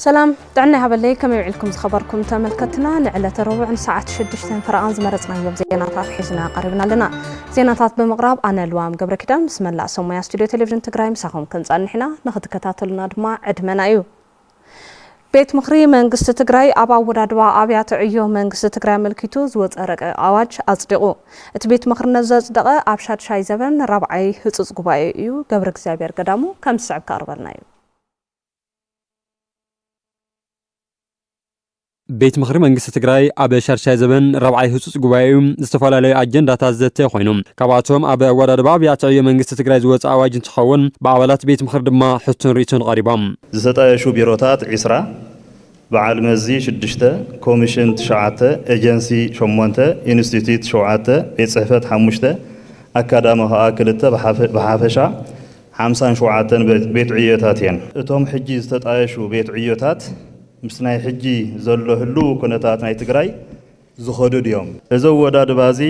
ሰላም ጥዕና ይሃበለይ። ከመይ ውዒልኩም ዝኸበርኩም ተመልከትና? ንዕለተ ረቡዕ ንሰዓት ሽዱሽተን ፈረቓን ዝመረጽናዮም ዜናታት ሒዝና ቀሪብና ኣለና። ዜናታት ብምቕራብ ኣነ ልዋም ገብረ ኪዳን ምስ መላእ ሰብ ሞያ ስቱድዮ ቴሌቪዥን ትግራይ ምሳኹም ክንጸንሕ ኢና። ንኽትከታተሉና ድማ ዕድመና እዩ። ቤት ምኽሪ መንግስቲ ትግራይ ኣብ ኣወዳድባ ኣብያተ ዕዮ መንግስቲ ትግራይ ኣመልኪቱ ዝወፀ ረቂቕ ኣዋጅ ኣፅዲቑ። እቲ ቤት ምኽሪ ነዚ ዘፅደቐ ኣብ ሻድሻይ ዘበን ራብዓይ ህፁፅ ጉባኤ እዩ። ገብረ እግዚኣብሔር ገዳሙ ከም ዝስዕብ ከቕርበልና እዩ። ቤት ምኽሪ መንግስቲ ትግራይ ኣብ ሻድሻይ ዘበን ራብዓይ ህፁፅ ጉባኤኡ ዝተፈላለዩ ኣጀንዳታት ዘተ ኮይኑ፣ ካብኣቶም ኣብ ኣወዳድባ ኣብያተ ዕዮ መንግስቲ ትግራይ ዝወፀ ኣዋጅ እንትኸውን፣ ብኣባላት ቤት ምኽሪ ድማ ሕቶን ርእይቶን ቀሪቦም። ዝተጣየሹ ቢሮታት ዒስራ፣ በዓል መዚ ሽዱሽተ፣ ኮሚሽን ትሽዓተ፣ ኤጀንሲ ሸሞንተ፣ ኢንስቲትዩት ሸውዓተ፣ ቤት ጽሕፈት ሓሙሽተ፣ ኣካዳሚ ከኣ ክልተ፣ ብሓፈ-፣ ብሓፈሻ ሓምሳን ሸውዓተን ቤት፣ ቤት ዕዮታት እየን። እቶም ሕጂ ዝተጣየሹ ቤት ዕዮታት ምስ ናይ ሕጂ ዘሎ ህልው ኩነታት ናይ ትግራይ ዝኸዱ ድዮም? እዚ ኣወዳድባ እዚ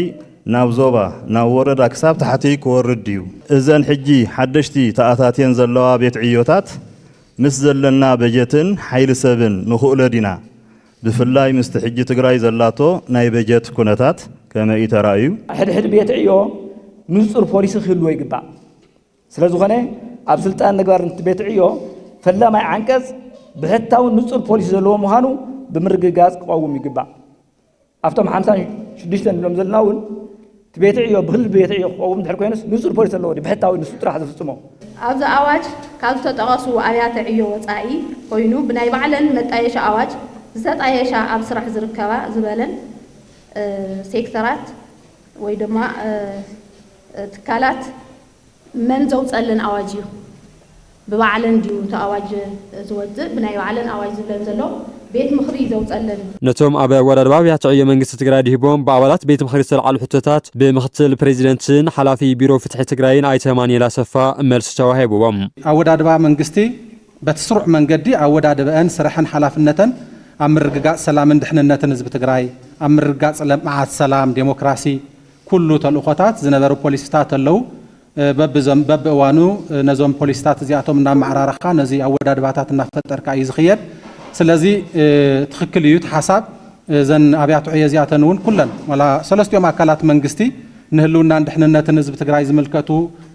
ናብ ዞባ፣ ናብ ወረዳ ክሳብ ታሕቲ ክወርድ ድዩ? እዘን ሕጂ ሓደሽቲ ተኣታትየን ዘለዋ ቤት ዕዮታት ምስ ዘለና በጀትን ሓይሊ ሰብን ንኽእሎ ዲና? ብፍላይ ምስቲ ሕጂ ትግራይ ዘላቶ ናይ በጀት ኩነታት ከመይ እዩ ተራእዩ? ሕድሕድ ቤት ዕዮ ንጹር ፖሊሲ ክህልዎ ይግባእ። ስለ ዝኾነ፣ ኣብ ስልጣን ምግባር እቲ ቤት ዕዮ ፈላማይ ዓንቀጽ ብሕታዊ ንጹር ፖሊሲ ዘለዎ ምዃኑ ብምርግጋጽ ክቐውም ይግባእ። ኣብቶም ሓምሳን ሽዱሽተን ንብሎም ዘለና እውን፣ እቲ ቤት ዕዮ ብክልል ቤት ዕዮ ክቐውም እንድሕር ኮይኑስ፣ ንጹር ፖሊሲ ዘለዎ ድዩ? ብሕታዊ ንሱ ጥራሕ ዝፍጽሞ። ኣብዚ ኣዋጅ ካብ ዝተጠቐሱ ኣብያተ ዕዮ ወጻኢ ኮይኑ፣ ብናይ ባዕለን መጣየሻ ኣዋጅ ዝተጣየሻ ኣብ ስራሕ ዝርከባ ዝበለን፣ እ፣ ሴክተራት ወይ ድማ፣ እ፣ እ፣ ትካላት መን ዘውጸለን ኣዋጅ እዩ? ብባዕለን ድዩ እቲ ኣዋጅ ዝወጽእ? ብናይ ባዕለን ኣዋጅ ዝብለን ዘሎ ቤት ምኽሪ እዩ ዘውጸለን። ነቶም ኣብ ኣወዳድባ ኣብያተ ዕዮ መንግስቲ ትግራይ ድሂቦም ብኣባላት ቤት ምኽሪ ዝተልዓሉ ሕቶታት ብምክትል ፕሬዚደንትን ሓላፊ ቢሮ ፍትሒ ትግራይን ኣይተ ማኑኤል ኣሰፋ መልሲ ተዋሂብዎም። ኣወዳድባ መንግስቲ በቲ ስሩዕ መንገዲ ኣወዳድበአን ስረሐን ሓላፍነተን ኣብ ምርግጋጽ ሰላምን ድሕንነትን ህዝቢ ትግራይ፣ ኣብ ምርግጋጽ ልምዓት፣ ሰላም፣ ዴሞክራሲ፣ ኩሉ ተልእኾታት ዝነበሩ ፖሊሲታት ኣለዉ። እ፣ በብዞም፣ በብእዋኑ፣ እ፣ ነዞም ፖሊሲታት እዚኣቶም እናመዓራረኽካ ነዚ ኣወዳድባታት እናፈጠርካ እዩ ዝኽየድ። ስለዚ፣ እ፣ ትኽክል እዩ እቲ ሓሳብ። እዘን ኣብያተ ዕዮ እዚኣተን እውን ኩለን ዋላ ሰለስቲኦም ኣካላት መንግስቲ ንህልውናን ድሕንነትን ህዝቢ ትግራይ ዝምልከቱ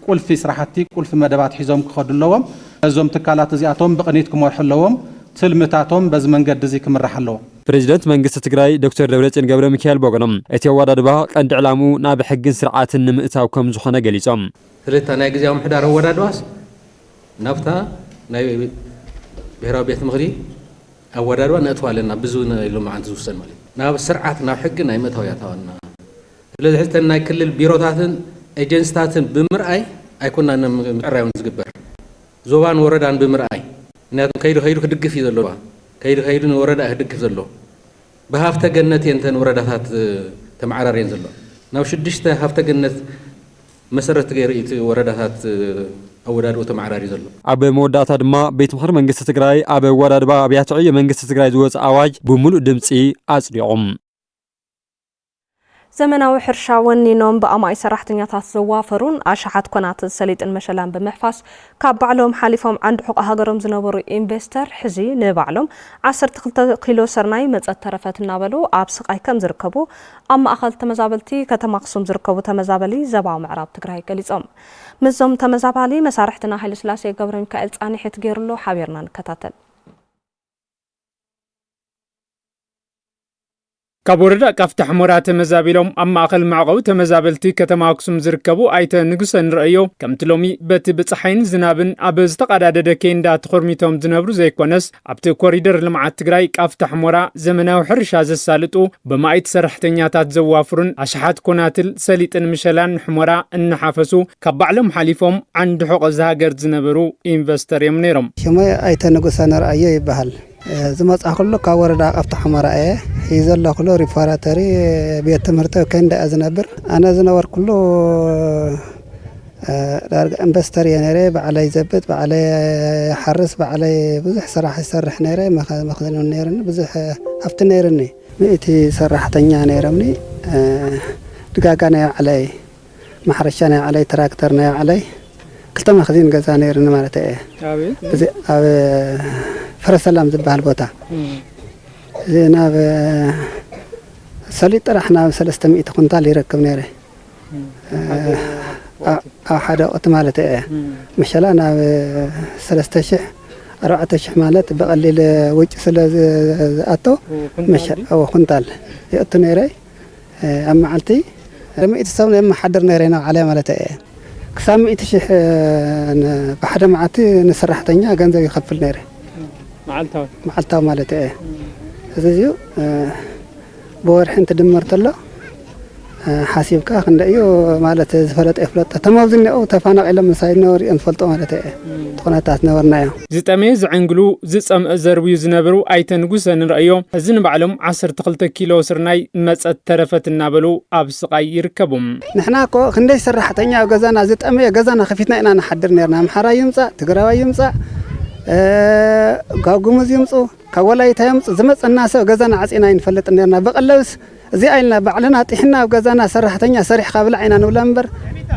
ቁልፊ ስራሕቲ፣ ቁልፊ መደባት ሒዞም ክኸዱ ኣለዎም። ነዞም ትካላት እዚኣቶም ብቕኒት ክመርሑ ኣለዎም። ትልምታቶም በዚ መንገዲ እዚ ክምራሕ ኣለዎም። ፕሬዚደንት መንግስቲ ትግራይ ዶክተር ደብረጽዮን ገብረ ሚካኤል ብወገኖም፣ እቲ ኣወዳድባ ቀንዲ ዕላምኡ ናብ ሕግን ስርዓትን ንምእታው ከም ዝኾነ ገሊጾም። ስለታ ናይ ግዜያዊ ምሕዳር ኣወዳድባስ ናብታ ናይ ብሔራዊ ቤት ምኽሪ ኣወዳድባ ነእትዋ ኣለና፣ ብዚ ነ-፣ ሎማዓንቲ ዝውሰን ማለት እዩ። ናብ ስርዓት፣ ናብ ሕጊ ናይ ምእታው እያ እታዋና። ስለዚ ሕጂ እተን ናይ ክልል ቢሮታትን ኤጀንሲታትን ብምርኣይ ኣይኮናን ምዕራይ እውን ዝግበር። ዞባን ወረዳን ብምርኣይ፣ ምክንያቱ ከይዱ ከይዱ ክድግፍ እዩ ዘለዎ። ከይዱ ከይዱ ንወረዳ ክድግፍ ዘለዎ። ብሃፍተ ገነት እየን እተን ወረዳታት፣ እ፣ ተመዓራርየን ዘሎ። ናብ ሽዱሽተ ሃፍተ ገነት መሰረት ገይሩ እዩ እቲ ወረዳታት፣ እ፣ ኣወዳድኡ ተመዓራርዩ ዘሎ። ኣብ መወዳእታ ድማ ቤት ምኽሪ መንግስቲ ትግራይ ኣብ ኣወዳድባ ኣብያተ ዕዮ መንግስቲ ትግራይ ዝወፀ ኣዋጅ ብምሉእ ድምፂ ኣፅዲቑ። ዘመናዊ ሕርሻ ወኒኖም ብኣማኢት ሰራሕተኛታት ዘዋፈሩን ኣሽሓት ኮናት ሰሊጥን መሸላን ብምሕፋስ ካብ ባዕሎም ሓሊፎም ዓንዲ ሑቕ ሃገሮም ዝነበሩ ኢንቨስተር ሕዚ ንባዕሎም ዓሰርተ ክልተ ኪሎ ስርናይ መጸት ተረፈት እናበሉ ኣብ ስቓይ ከም ዝርከቡ ኣብ ማእኸል ተመዛበልቲ ከተማ ኣኽሱም ዝርከቡ ተመዛበሊ ዘባዊ ምዕራብ ትግራይ ገሊጾም። ምስዞም ተመዛባሊ መሳርሕትና ሃይለስላሴ ገብረሚካኤል ጻንሒት ገይሩሎ፣ ሓቢርና ንከታተል። ካብ ወረዳ ቃፍታ ሕሞራ ተመዛቢሎም ኣብ ማእኸል መዕቆቢ ተመዛበልቲ ከተማ ኣክሱም ዝርከቡ ኣይተ ንጉሰ ንርእዮ፣ ከምቲ ሎሚ በቲ ብፀሓይን ዝናብን ኣብ ዝተቐዳደደ ኬንዳ ተኾርሚቶም ዝነብሩ ዘይኮነስ፣ ኣብቲ ኮሪደር ልምዓት ትግራይ ቃፍታ ሕሞራ ዘመናዊ ሕርሻ ዘሳልጡ ብማኢት ሰራሕተኛታት ዘዋፍሩን ኣሽሓት ኮናትል ሰሊጥን ምሸላን ንሕሞራ እናሓፈሱ ካብ ባዕሎም ሓሊፎም ዓንዲ ሑቐ እዛ ሃገር ዝነበሩ ኢንቨስተር እዮም ነይሮም። ሽመይ ኣይተ ንጉሰ ንርእዮ ይበሃል። እ፣ ዝመጻእኩሉ ካብ ወረዳ ቃፍታ ሑመራ እየ። ሒዘ ዘለኹሉ ሪፓራተሪ ቤት ትምህርቲ ኬንዳ እየ ዝነብር። ኣነ ዝነበርኩሉ፣ እ፣ ዳርጋ ኢንቨስተር እየ ነይረ። ባዕለይ ዘብጥ፣ ባዕለይ ይሓርስ፣ ባዕለይ ብዙሕ ስራሕ ይሰርሕ ነይረ። መኸ-፣ መኽዘን እውን ነይርኒ፣ ብዙሕ ሃፍቲ ነይርኒ። ሚእቲ ሰራሕተኛ ነይሮምኒ። እ፣ ድጋጋ ናይ ባዕለይ፣ ማሕረሻ ናይ ባዕለይ፣ ትራክተር ናይ ባዕለይ፣ ክልተ መኽዚን ገዛ ነይርኒ ማለት እየ። ኣበይ? እዚ ኣብ ፋ ፍረ ሰላም ዝበሃል ቦታ፣ እዚ ናብ ሰሊጥ ጥራሕ ናብ ሰለስተ ሚእቲ ኩንታል ይረክብ ነይረ። ኣብ ሓደ ወቕቲ ማለት እየ። መሸላ ናብ ሰለስተ ሽሕ ኣርባዕተ ሽሕ ማለት ብቐሊል ውጭ ስለ ዝኣቶ፣ ኩንታል የእቱ ነይረ። ኣብ መዓልቲ ሚእቲ ሰብ የመሓድር ነይረ ኢና ባዕለይ ማለት እየ። ክሳብ ሚእቲ ሽሕ ብሓደ መዓልቲ ንሰራሕተኛ ገንዘብ ይኸፍል ነይረ። መዓልታዊ ማለት እየ። እዚ እዩ። ብወርሒ እንትድመር ተሎ ሓሲብካ ክንደይ እዩ ማለት ዝፈለጠ ይፍለጦ። ተማውዝነኡ ተፋናቒሎም ምሳይ ነበሩ እዮም ዝፈልጦ ማለት እየ። እቲ ኩነታት ነበርናዮ። ዝጠመየ ዝዕንግሉ፣ ዝጸምአ ዘርብዩ ዝነበሩ ኣይተ ንጉሰ ንርእዮ፣ እዚ ንባዕሎም ዓሰርተ ክልተ ኪሎ ስርናይ መጸት ተረፈት እናበሉ ኣብ ስቓይ ይርከቡ። ንሕና እኮ ክንደይ ሰራሕተኛ ኣብ ገዛና ዝጠመየ ገዛና ከፊትና ኢና ንሓድር ነርና። ኣምሓራይ ይምጻእ፣ ትግራዋይ ይምጻእ፣ ጋጉምዝ ይምጹ፣ ካብ ወላይታ የምጽእ ዝመጸና ሰብ ገዛና ዓጺና ኣይንፈልጥን ነርና። ብቐለብስ እዚኣ ኢልና ባዕልና ጥሒና ኣብ ገዛና ሰራሕተኛ ሰሪሕካ ብላዕ ኢና ንብላ እምበር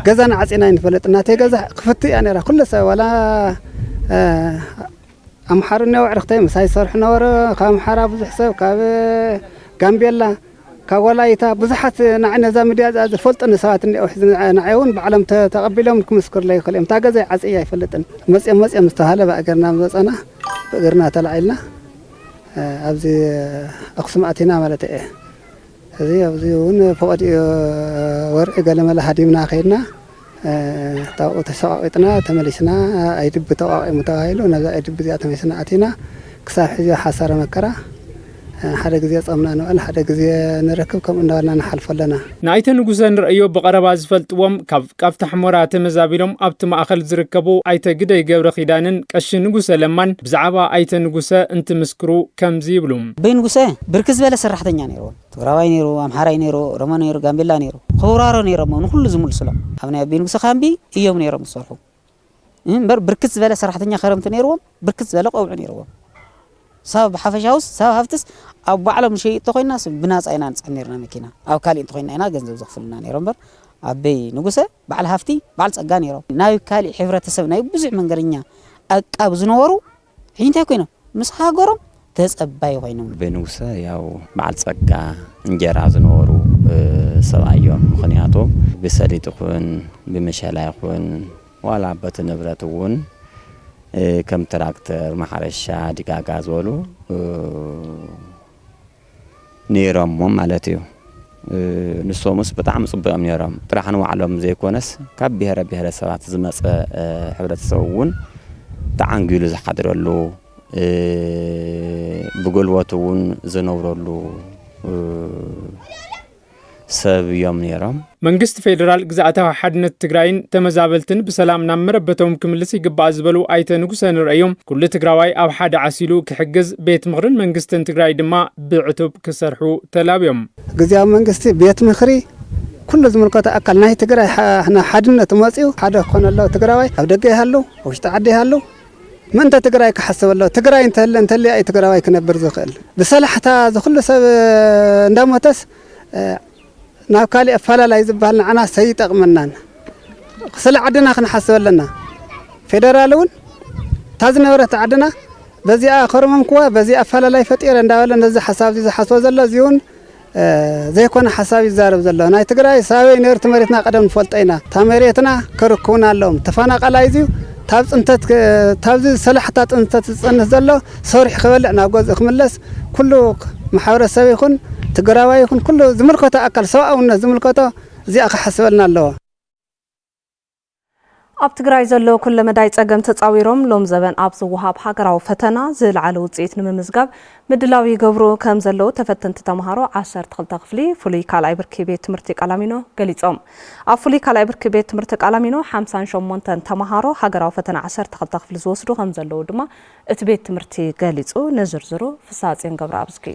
ገዛና ዓጺና ኣይንፈልጥን። ናተይ ገዛ ክፍቲ እያ ነራ። ኩሉ ሰብ ዋላ ኣምሓሩ እኒኦ ኣዕርኽተይ ምሳይ ዝሰርሑ ነበረ። ካብ ኣምሓራ ብዙሕ ሰብ፣ ካብ ጋምቤላ፣ ካብ ወላይታ ብዙሓት ንዓይ ነዛ ሚድያ እዚኣ ዝፈልጡኒ ሰባት እኒኦ። ሕዚ ንዓይ እውን ባዕሎም ተቐቢሎም ክምስክሩለይ ይኽእሉ እዮም። እታ ገዛይ ዓጽየ ኣይፈልጥን። መጽኦም መጽኦም ዝተባህለ ብእግርና መጸና። ብእግርና ተላዒልና ኣብዚ ኣኽሱም ኣቲና ማለት እየ። እዚ ኣብዚ እውን ፈቐዲኡ ወርዒ ገለመለ ሃዲምና ከይድና ታብኡ ተሰቓቒጥና ተመሊስና። ኣይድቢ ተቋቒሙ ተባሂሉ ነዛ ኣይድቢ እዚኣ ተመሊስና ኣቲና። ክሳብ ሕዚ ሓሳረ መከራ፣ ሓደ ግዜ ጸምና ንውዕል ሓደ ግዜ ንረክብ፣ ከምኡ እንዳበልና ንሓልፎ ኣለና። ንኣይተ ንጉሰ ንርእዮ ብቐረባ ዝፈልጥዎም ካብ ቃፍታ ሕሞራ ተመዛቢሎም ኣብቲ ማእኸል ዝርከቡ ኣይተ ግደይ ገብረ ኪዳንን ቀሺ ንጉሰ ለማን ብዛዕባ ኣይተ ንጉሰ እንትምስክሩ ከምዚ ይብሉ። ኣቦይ ንጉሰ ብርክት ዝበለ ሰራሕተኛ ነይርዎም። ትግራዋይ ነይሩ፣ ኣምሓራይ ነይሩ፣ ኦሮሞ ነይሩ፣ ጋምቤላ ነይሩ። ከውራሮ ነይሮም ንኹሉ ዝምልስሎም። ኣብ ናይ ኣቦይ ንጉሰ ካምቢ እዮም ነይሮም ዝሰርሑ። እምበር ብርክት ዝበለ ሰራሕተኛ ከረምቲ ነይርዎም፣ ብርክት ዝበለ ቆብዑ ነይርዎም። ሳብ ብሓፈሻውስ ሳብ ሃፍትስ ኣብ ባዕሎም ንሸይጥ ተኮይናስ ብናጻ ኢና ንጽዕን ነርና መኪና። ኣብ ካሊእ እንተኮይና ኢና ገንዘብ ዘኽፍልና ነይሮም። እምበር ኣበይ ንጉሰ በዓል ሃፍቲ በዓል ጸጋ ነይሮም። ናብ ካሊእ ሕብረተሰብ ናይ ብዙሕ መንገደኛ ኣቃብ ዝነበሩ ሕጂ እንታይ ኮይኖም? ምስ ሃገሮም ተጸባይ ኮይኖም። ኣበይ ንጉሰ ያው በዓል ጸጋ እንጀራ ዝነበሩ፣ እ፣ ሰብኣይ እዮም። ምኽንያቱ ብሰሊጥ ይኹን ብመሸላ ይኹን ዋላ በቲ ንብረት እውን፣ እ፣ ከም ትራክተር፣ ማሕረሻ፣ ዲጋጋ ዝበሉ፣ እ፣ ነይሮሞ ማለት እዩ። እ፣ ንሶምስ ብጣዕሚ ጽቡቕ እዮም ነይሮም። ጥራሕ ንባዕሎም ዘይኮነስ ካብ ብሄረ ብሄረሰባት ዝመጸ፣ እ፣ ሕብረተሰብ እውን ተዓንጊሉ ዝሓድረሉ፣ እ፣ ብጉልበቱ እውን ዝነብረሉ፣ እ፣ ሰብ እዮም ነይሮም። መንግስቲ ፌደራል ግዝኣታዊ ሓድነት ትግራይን ተመዛበልትን ብሰላም ናብ መረበቶም ክምልስ ይግባእ ዝበሉ ኣይተ ንጉሰ ንርእዮም፣ ኩሉ ትግራዋይ ኣብ ሓደ ዓሲሉ ክሕግዝ ቤት ምኽርን መንግስትን ትግራይ ድማ ብዕቱብ ክሰርሑ ተላብዮም። ግዝያዊ መንግስቲ፣ ቤት ምኽሪ፣ ኩሉ ዝምልከቶ ኣካል ናይ ትግራይ ሓ-፣ ሓድነት መፂኡ ሓደ ክኾነሎ ትግራዋይ ኣብ ደገ ይሃሉ፣ ኣብ ውሽጢ ዓዲ ይሃሉ፣ ምእንተ ትግራይ ክሓስብ ኣለዎ። ትግራይ እንተህለ-፣ እንተልያ እዩ ትግራዋይ ክነብር ዝኽእል። ብሰላሕታ ዝኹሉ ሰብ እንዳሞተስ፣ እ፣ ናብ ካሊእ ኣፈላላይ ዝበሃል ንዓና ሰይጠቕመናን። ስለ ዓድና ክንሓስብ ኣለና። ፌደራል እውን እታ ዝነበረት ዓድና በዚኣ ከርመምክዋ፣ በዚኣ ኣፈላላይ ፈጢረ እንዳበለ ነዚ ሓሳብ እዚ ዝሓስቦ ዘሎ እዚ እውን እ፣ ዘይኮነ ሓሳብ ይዛረብ ዘሎ። ናይ ትግራይ ሳበይ ነርት መሬትና ቀደም ንፈልጦ ኢና። እታ መሬትና ክርክቡና ኣለዎም። ተፈናቐላይ እዚ ታብ ፅንተት ክ-፣ ታብዚ ሰላሕታ ፅንተት ዝፀንት ዘሎ ሰሪሑ ክበልዕ ናብ ገዝኡ ክምለስ ኩሉ ማሕበረሰብ ይኹን ትግራዋይ ይኹን ኩሉ ዝምልከቶ ኣካል ሰብኣውነት ዝምልከቶ እዚኣ ክሓስበልና ኣለዎ። ኣብ ትግራይ ዘሎ ኩለመዳይ ጸገም ተጻዊሮም ሎም ዘበን ኣብ ዝወሃብ ሃገራዊ ፈተና ዝለዓለ ውጽኢት ንምምዝጋብ ምድላው ይገብሩ ከም ዘለዉ ተፈተንቲ ተምሃሮ ዓሰርተ ክልተ ክፍሊ ፍሉይ ካልኣይ ብርኪ ቤት ትምህርቲ ቃላሚኖ ገሊጾም። ኣብ ፍሉይ ካልኣይ ብርኪ ቤት ትምህርቲ ቃላሚኖ ሓምሳን ሸሞንተን ተምሃሮ ሃገራዊ ፈተና ዓሰርተ ክልተ ክፍሊ ዝወስዱ ከም ዘለዉ ድማ እቲ ቤት ትምህርቲ ገሊጹ። ንዝርዝሩ ፍስሃጽዮን ገብረኣብዝጊ።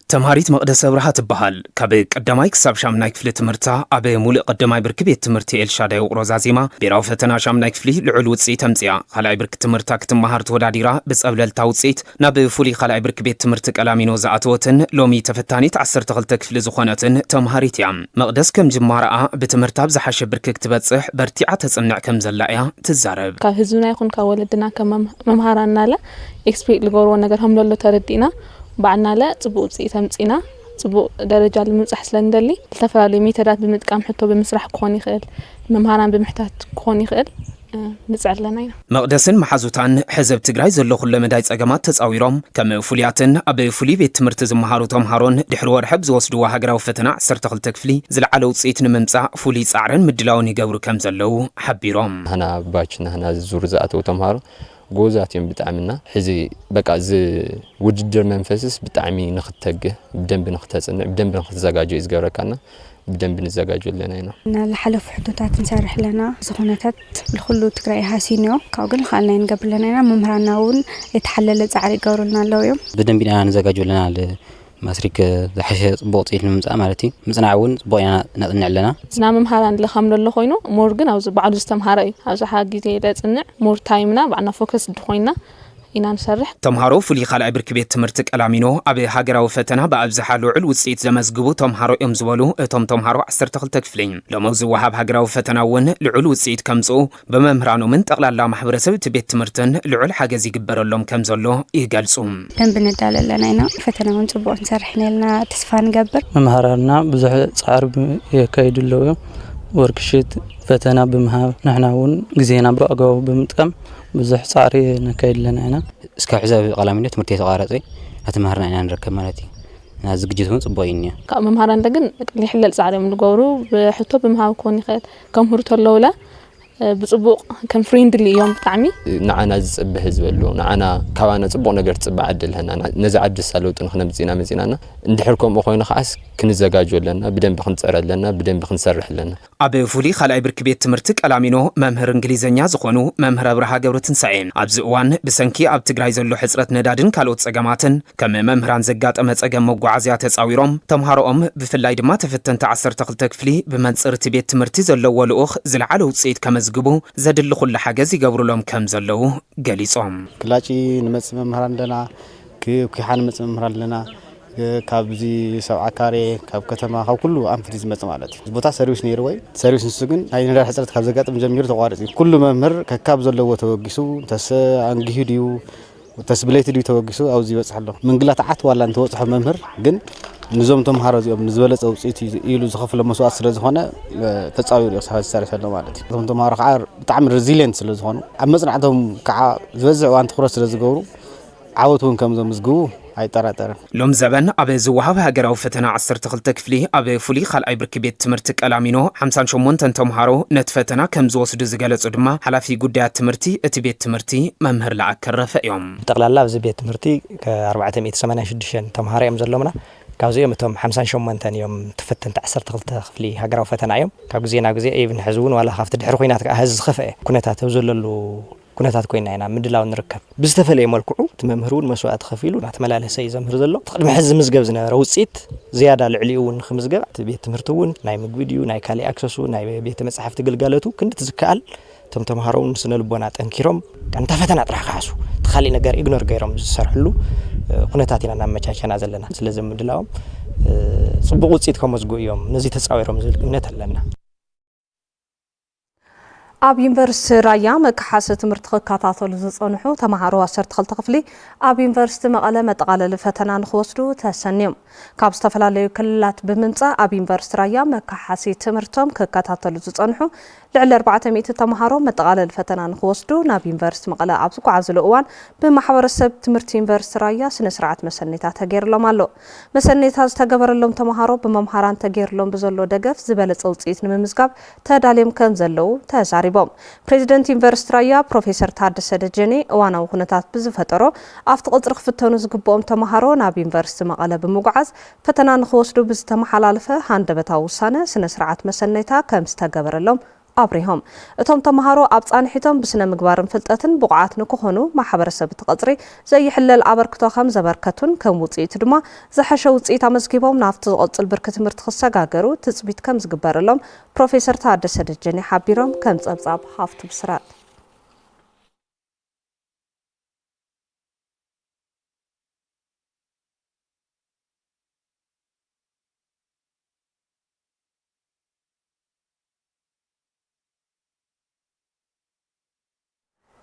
ተምሃሪት መቕደስ ኣብርሃ ትበሃል። ካብ ቀዳማይ ክሳብ ሻምናይ ክፍሊ ትምህርታ ኣብ ሙሉእ ቀዳማይ ብርኪ ቤት ትምህርቲ ኤልሻዳይ ውቕሮ ዛዜማ፣ ብሄራዊ ፈተና ሻምናይ ክፍሊ ልዑል ውፅኢት ኣምፅኣ። ካልኣይ ብርኪ ትምህርታ ክትመሃር ተወዳዲራ ብፀብለልታ ውፅኢት ናብ ፍሉይ ካልኣይ ብርኪ ቤት ትምህርቲ ቀላሚኖ ዝኣተወትን ሎሚ ተፈታኒት ዓሰርተ ክልተ ክፍሊ ዝኾነትን ተምሃሪት እያ። መቕደስ ከም ጅማረኣ ብትምህርታ ኣብ ዝሓሸ ብርኪ ክትበፅሕ በርቲዓ ተፅንዕ ከም ዘላ እያ ትዛረብ። ካብ ህዝብና ይኹን ካብ ወለድና ከም መም-፣ መምሃራንናለ ኤክስፔክት ዝገብርዎ ነገር ከም ዘሎ ተረዲእና ባዕልናለ ፅቡቅ ውፅኢት ኣምፂና ፅቡቅ ደረጃ ንምብፃሕ ስለ ንደሊ ዝተፈላለዩ ሜተዳት ብምጥቃም ሕቶ ብምስራሕ ክኾን ይኽእል፣ መምሃራን ብምሕታት ክኾን ይኽእል፣ እ፣ ንፅዕር ኣለና ኢና። መቕደስን መሓዙታን ሕዚ ኣብ ትግራይ ዘሎ ኩለ መዳይ ፀገማት ተፃዊሮም ከም ፍሉያትን ኣብ ፍሉይ ቤት ትምህርቲ ዝመሃሩ ተምሃሮን ድሕሪ ወርሒ ኣብ ዝወስድዎ ሃገራዊ ፈተና ዓሰርተ ክልተ ክፍሊ ዝለዓለ ውፅኢት ንምምፃእ ፍሉይ ፃዕርን ምድላውን ይገብሩ ከም ዘለዉ ሓቢሮም። ናህና ባች ናህና ዙር ዝኣተዉ ተምሃሮ ጎዛት እዮም ብጣዕምና። ሕዚ በቃ እዚ ውድድር መንፈስስ ብጣዕሚ ንክትተግህ፣ ብደንቢ ንክተፅንዕ፣ ብደንቢ ንክትዘጋጆ እዩ ዝገብረካና። ብደንቢ ንዘጋጆ ኣለና ኢና። እና ዝሓለፉ ሕቶታት ንሰርሕ ኣለና። እዚ ኩነታት ንኩሉ ትግራይ ሃሲንዮ። ካብኡ ግን ዝኸኣልና ንገብር ኣለና ኢና። መምህራንና እውን የተሓለለ ፃዕሪ ይገብሩልና ኣለዉ እዮም። ብደንቢ ኢና ንዘጋጆ ኣለና። ል-፣ ማትሪክ ዝሓሸ ፅቡቅ ውፅኢት ንምምፃእ ማለት እዩ። ምፅናዕ እውን ፅቡቅ ኢና ነፅንዕ ኣለና። ዝና መምሃራን ለካም ዘሎ ኮይኑ ሞር ግን ኣብዚ ባዕሉ ዝተምሃረ እዩ። ኣብዚ ሓ ግዜ ለፅንዕ ሞር ታይምና ባዕልና ፎከስ ድኮይና ኢና ንሰርሕ። ተምሃሮ ፍሉይ ካልኣይ ብርኪ ቤት ትምህርቲ ቀላሚኖ ኣብ ሃገራዊ ፈተና ብኣብዝሓ ልዑል ውፅኢት ዘመዝግቡ ተምሃሮ እዮም ዝበሉ እቶም ተምሃሮ ዓሰርተ ክልተ ክፍሊ፣ ሎሚ ኣብ ዝወሃብ ሃገራዊ ፈተና እውን ልዑል ውፅኢት ከምፅኡ ብመምህራኖምን ጠቕላላ ማሕበረሰብ እቲ ቤት ትምህርትን ልዑል ሓገዝ ይግበረሎም ከም ዘሎ ይገልፁ። ደንቢ ንዳለ ኣለና ኢና። ፈተና እውን ፅቡቅ ንሰርሕ ኢና ኢልና ተስፋ ንገብር። መምሃራንና ብዙሕ ፃዕሪ ብ-፣ የካይዱ ኣለዉ እዮም። ወርክሽት ፈተና ብምሃብ ንሕና እውን ግዜና ብኣግባቡ ብምጥቃም ብዙሕ ፃዕሪ ነካይድ ኣለና ኢና። እስካብ ሕዚ ኣብ ቀላሚኖ ትምህርቲ የተቋረጸ ኣተማህርና ኢና ንርከብ ማለት እዩ። እና ዝግጅት እውን ጽቡቅ እዩ እኒኦ። ካብ መምሃራን ግን ይሕለል ጻዕሪ እዮም ዝገብሩ። ብሕቶ ብምሃብ ክኾን ይኽእል። ከምህሩ ተለውለ፣ እ፣ ብጽቡቅ ከም ፍሬንድሊ እዮም ብጣዕሚ። ንዓና ዝጽበ ህዝቢ ኣሎ። ንዓና፣ ካባና ጽቡቅ ነገር ትጽበ ዓዲ ኣለና። ና-፣ ነዚ ዓዲ እሳ ለውጢ ንክነምጽእ ኢና መጺናና። እንድሕር ከምኡ ኮይኑ ከዓስ ክንዘጋጆ ኣለና። ብደንቢ ክንጽዕር ኣለና። ብደንቢ ክንሰርሕ ኣለና። ኣብ ፍሉይ ካልኣይ ብርኪ ቤት ትምህርቲ ቀላሚኖ መምህር እንግሊዝኛ ዝኾኑ መምህር ኣብርሃ ገብረትንሳኤ፣ ኣብዚ እዋን ብሰንኪ ኣብ ትግራይ ዘሎ ሕጽረት ነዳድን ካልኦት ጸገማትን ከም መምህራን ዘጋጠመ ጸገም መጓዓዝያ ተጻዊሮም፣ ተምሃሮኦም ብፍላይ ድማ ተፈተንቲ ዓሰርተ ክልተ ክፍሊ ብመንጽር እቲ ቤት ትምህርቲ ዘለዎ ልኡኽ ዝለዓለ ውጽኢት ከመዝግቡ ዘድሊ ኩሉ ሓገዝ ይገብሩሎም ከም ዘለዉ ገሊጾም። ክላጪ ንመጽእ መምህራን ኣለና፣ ክ-፣ ኲሓ ንመጽእ መምህራን ኣለና። ካብዚ ሰብዓ ካሬ፣ ካብ ከተማ፣ ካብ ኩሉ ኣንፍት ዝመጽእ ማለት እዩ። እዚ ቦታ ሰርቪስ ነይርዎ እዩ። ሰርቪስ ንሱ ግን ናይ ነዳድ ሕጽረት ካብ ዘጋጥም ጀሚሩ ተቋሪጹ እዩ። ኩሉ መምህር ከካብ ዘለዎ ተበጊሱ፣ እንተስ ኣንጊሁ ድዩ፣ እንተስ ብለይቲ ድዩ ተበጊሱ ኣብዚ ይበጽሕ ኣሎ። ምንግላታዓት ዋላ እንተበጽሖ መምህር ግን ንዞም ተምሃሮ እዚኦም ንዝበለጸ ውጽኢት ኢሉ ዝኸፍሎ መስዋእቲ ስለ ዝኾነ፣ እ፣ ተጻዊሩ እዩ ክሳብ ዝሰርሕ ዘሎ ማለት እዩ። እቶም ተምሃሮ ከዓ ብጣዕሚ ሬዚሊየንት ስለ ዝኾኑ ኣብ መጽናዕቶም ከዓ ዝበዝሕ እዋን ትኹረት ስለ ዝገብሩ ዓወት እውን ከም ዘምዝግቡ ኣይጠራጠርን። ሎም ዘበን ኣብ ዝወሃብ ሃገራዊ ፈተና ዓሰርተ ክልተ ክፍሊ ኣብ ፍሉይ ካልኣይ ብርኪ ቤት ትምህርቲ ቀላሚኖ ሓምሳን ሸሞንተን ተምሃሮ ነቲ ፈተና ከም ዝወስዱ ዝገለጹ ድማ ሓላፊ ጉዳያት ትምህርቲ እቲ ቤት ትምህርቲ መምህር ለኣከ ረፈ እዮም። ብጠቕላላ ኣብዚ ቤት ትምህርቲ ከ-፣ ኣርባዕተ ሚእቲ ሰማንያን ሽዱሽተን ተምሃሮ እዮም ዘሎምና። ካብዚኦም እቶም ሓምሳን ሸሞንተን እዮም ተፈተንቲ ዓሰርተ ክልተ ክፍሊ ሃገራዊ ፈተና እዮም። ካብ ግዜ ናብ ግዜ፣ ኢቭን ሕዚ እውን ዋላ ካብቲ ድሕሪ ኲናት ከኣ ሕዚ ዝኸፍአ ኩነታት ኣብ ዘለሉ ኩነታት ኮይና ኢና ምድላው ንርከብ። ብዝተፈለየ መልክዑ እቲ መምህር እውን መስዋእቲ ከፊሉ እናተመላለሰ እዩ ዘምህር ዘሎ። እቲ ቅድሚ ሕዚ ዝምዝገብ ዝነበረ ውፅኢት ዝያዳ ልዕሊኡ እውን ንክምዝገብ እቲ ቤት ትምህርቲ እውን ናይ ምግቢ ድዩ፣ ናይ ካሊእ ኣክሰሱ፣ ናይ ቤተ መጻሕፍቲ ግልጋሎቱ ክንድቲ ዝከኣል እቶም ተምሃሮ እውን ስነ ልቦና ጠንኪሮም እንታ ፈተና ጥራሕ ክሓሱ፣ እቲ ካሊእ ነገር ኢግኖር ገይሮም ዝሰርሕሉ፣ እ፣ ኩነታት ኢና እናመቻቸና ዘለና። ስለዚ ምድላዎም፣ እ፣ ጽቡቕ ውፅኢት ከመዝግቡ እዮም ነዚ ተጻዊሮም ዝብል እምነት ኣለና። ኣብ ዩኒቨርሲቲ ራያ መከሓሲ ትምህርቲ ክከታተሉ ዝጸንሑ ተመሃሮ ዓሰርተ ክልተ ክፍሊ ኣብ ዩኒቨርሲቲ መቐለ መጠቓለሊ ፈተና ንክወስዱ ተሰንዮም። ካብ ዝተፈላለዩ ክልላት ብምምጻእ ኣብ ዩኒቨርሲቲ ራያ መከሓሲ ትምህርቶም ክከታተሉ ዝጸንሑ ልዕሊ ኣርባዕተ ሚእቲ ተመሃሮ መጠቓለሊ ፈተና ንክወስዱ ናብ ዩኒቨርሲቲ መቐለ ኣብ ዝጓዓዙሉ እዋን ብማሕበረሰብ ትምህርቲ ዩኒቨርሲቲ ራያ ስነ ስርዓት መሰነይታ ተገይርሎም ኣሎ። መሰነይታ ዝተገበረሎም ተመሃሮ ብመምሃራን ተገይርሎም ብዘሎ ደገፍ ዝበለጸ ውፅኢት ንምምዝጋብ ተዳልዮም ከም ዘለዉ ተዛሪቦም። ፕሬዚደንት ዩኒቨርሲቲ ራያ ፕሮፌሰር ታደሰ ደጀኔ እዋናዊ ኩነታት ብዝፈጠሮ ኣብቲ ቅፅሪ ክፍተኑ ዝግብኦም ተምሃሮ ናብ ዩኒቨርሲቲ መቐለ ብምጉዓዝ ፈተና ንክወስዱ ብዝተመሓላለፈ ሃንደበታዊ ውሳነ ስነ ስርዓት መሰነይታ ከም ዝተገበረሎም ኣብሪሆም። እቶም ተምሃሮ ኣብ ፃንሒቶም ብስነ ምግባርን ፍልጠትን ብቑዓት ንክኾኑ ማሕበረሰብ እቲ ቀፅሪ ዘይሕለል ኣበርክቶ ከም ዘበርከቱን ከም ውፅኢቱ ድማ ዝሐሸ ውፅኢት ኣመዝጊቦም ናብቲ ዝቐፅል ብርኪ ትምህርቲ ክሰጋገሩ ትፅቢት ከም ዝግበረሎም ፕሮፌሰር ታደሰ ደጀኔ ሓቢሮም። ከም ፀብፃብ ሃፍቱ ብስራት።